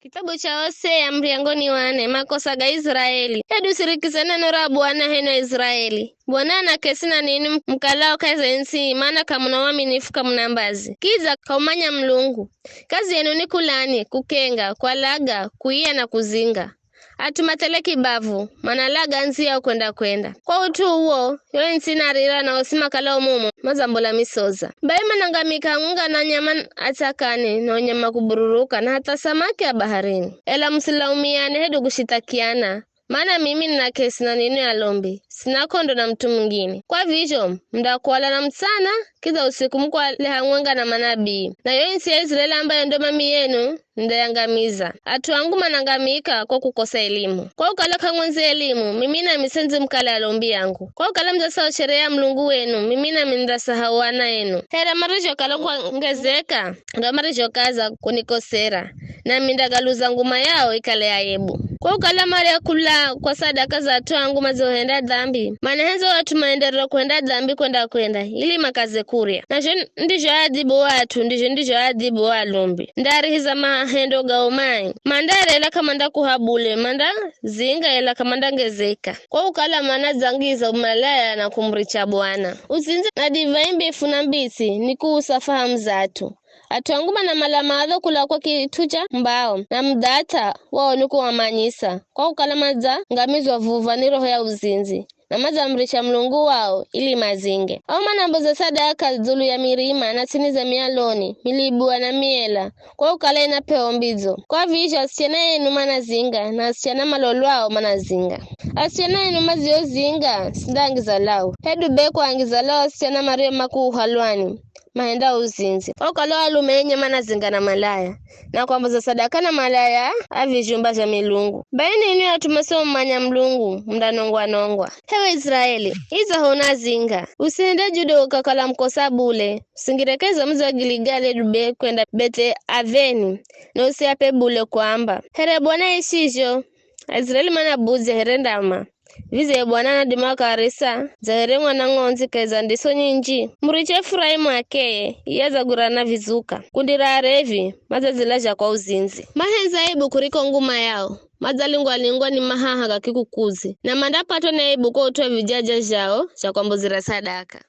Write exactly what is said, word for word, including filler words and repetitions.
Kitabu cha Hosea, muryango ni wa nne. Makosa ga Israeli. Hedu sirikiza neno ra Bwana, h'enwi Israeli. Bwana anakesi na ninwi mukalao kahi za ntsi, mana k'amuna uaminifu, k'amuna mbazi. Kidza k'amumanya Mulungu. Kazi yenu ni kulani, kukenga, kwalaga, kuiya na kuzinga. At'u mathele kibavu, manalaga ndzia ya kwenda-kwenda. Kwa ut'u uwo, yo ntsi inarira na osi makalao mumo madzambola misoza. Bai manangamika hamwenga na nyama a tsakani na unyama kubururuka na hatha samaki a baharini. Ela musilaumiane hedu kushithakiana, mana mimi ninakesi na ninwi alombi, sina k'ondo na mut'u mungine. Kwa vizho, mundakuala na mutsana, kidza usiku mukuale hamwenga na manabii. Na yo ntsi ya Israeli ambayo ndo mami yenu, nindayangamiza. At'u angu manangamika kwa kukosa elimu. Kwa kukala k'amwendzi elimu, mimi nami sendzi mukale alombi angu. Kwa kukala mudzasahau sheria ya Mulungu wenu, mimi nami nindasahau ana enu. Here marizhokala kwangezeka, ndo marizhokaza kunikosera, nami ndagaluza nguma yao ikale aibu. Kwa kukala marya kula kwa sadaka za at'u angu madzohenda dhambi, manahenza o at'u maenderere kuhenda dhambi kwenda-kwenda, ili makaze kurya. Na zho ndizho aadhibu o at'u, ndizho ndizho aadhibu o alombi. Ndaarihiza mahendo gao mai. Mandarya ela k'amandakuha bule, mandazinga ela k'amandangezeka. Kwa kukala manadzangiza umalaya na kumuricha Bwana. Uzindzi na divai mbifu na mbitsi ni kuusa fahamu za at'u. At'u angu manamala madho kula kwa kit'u cha mbao, na mudhath'a wao ni kuwamanyisa, kwa kukala madzangamizwa vuvha ni roho ya uzindzi, na madzamuricha Mulungu wao ili mazinge. Ao manamboza sadaka dzulu ya mirima na ts'ini za mialoni, milibua na miela, kwa kukala ina p'eho mbidzo. Kwa vizho asichana enu manazinga, na asichana malolwao manazinga. Asichana enu madziozinga, sindaangiza lau. Hedu be kuangiza lau asichana mario makuuha lwani, mahenda uzindzi. Okala o alume enye manazinga na malaya, na kwamboza sadaka na malaya a vizhumba zha milungu. Bai ninwi at'u masimumanya Mulungu, mundanongwa-nongwa. Hewe Israeli, idza ho unazinga, usihende judo ukakala mukosa bule, usingirekeze mudzi wa Giligali hedu be kwenda Beth'aveni, na usiape bule kwamba, here Bwana aishizho, Aisraeli manabudzya here ndama. Vize Bwana anadima wakarisa dza here mwana ng'ondzi kahi za ndiso nyinji. Muriche Efuraimu akeye, iye adzagwirana vizuka. Kundi ra arevi, madzadzilazha kwa uzindzi. Mahendza aibu kuriko nguma yao, madzalingwa-lingwa ni mahaha ga kikukuzi, na mandapatwa ni aibu kwa ut'u wa vijaja zhao zha kwambozera sadaka.